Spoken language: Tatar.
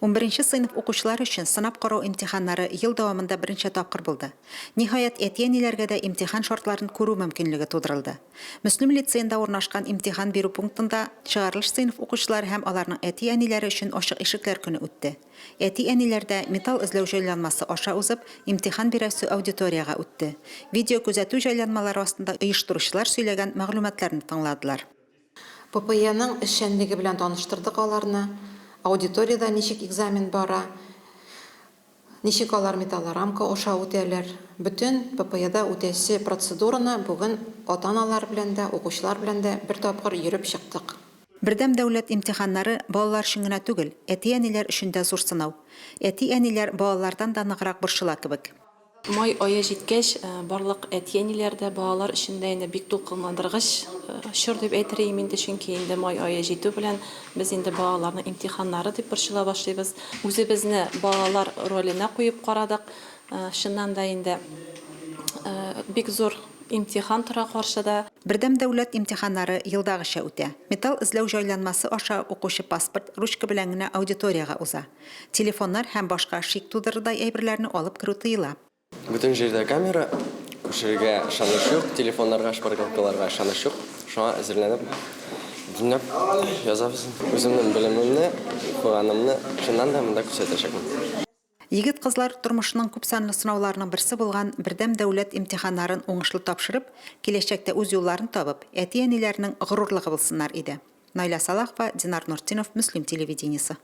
Унберенче сыйныф укучылары өчен сынап карау имтиханнары ел дәвамында берничә тапкыр булды. Ниһаять, әти-әниләргә дә имтихан шартларын күрү мөмкинлеге тудырылды. Мөслим лицеенда урнашкан имтихан бирү пунктында чыгарылыш сыйныф укучылары һәм аларның әти-әниләре өчен ачык ишекләр көне үтте. Әти-әниләр дә металл эзләү җайланмасы аша узып, имтихан бирәсе аудиториягә үтте. Видеокүзәтү җайланмалары астында оештыручылар сөйләгән мәгълүматларны тыңладылар. ППЭның эшчәнлеге белән таныштырдык аларны, аудиториядә ничек экзамен бара, ничек алар металлорамка аша үтәләр. Бөтен ППЭда үтәсе процедураны бүген ата-аналар белән дә, укучылар белән дә бер тапкыр йөреп чыктык. Бердәм дәүләт имтиханнары балалар өчен генә түгел, әти-әниләр өчен дә зур сынау. Әти-әниләр балалардан да ныграк борчыла кебек. Май ае җиткәч, барлык әти-әниләр дә, балалар өчен дә инде бик дулкынландыргыч чор дип әйтер идем инде, чөнки инде май ае җитү белән без инде балаларның имтиханнары дип борчыла башлыйбыз. Үзебезне балалар роленә куеп карадык. Чыннан да инде бик зур имтихан тора каршыда. Бердәм дәүләт имтиханнары елдагыча үтә. Металл эзләү җайланмасы аша укучы паспорт, ручка белән генә аудиториягә уза. Телефоннар һәм башка шик тудырырдай әйберләрне алып керү тыела. Бөтен җирдә камера, күчерергә ышаныч юк, телефоннарга, шпаргалкаларга ышаныч юк. Шуңа әзерләнеп, димләп язабыз. Үземнең белемемне, укыганымны чыннан да монда күрсәтәчәкмен. Егет-кызлар тормышының күпсанлы сынауларының берсе булган бердәм дәүләт имтиханнарын уңышлы тапшырып, киләчәктә үз юлларын табып, әти-әниләренең горурлыгы булсыннар иде. Наилә Салахова, Динар Нуртдинов, Мөслим телевидениесе.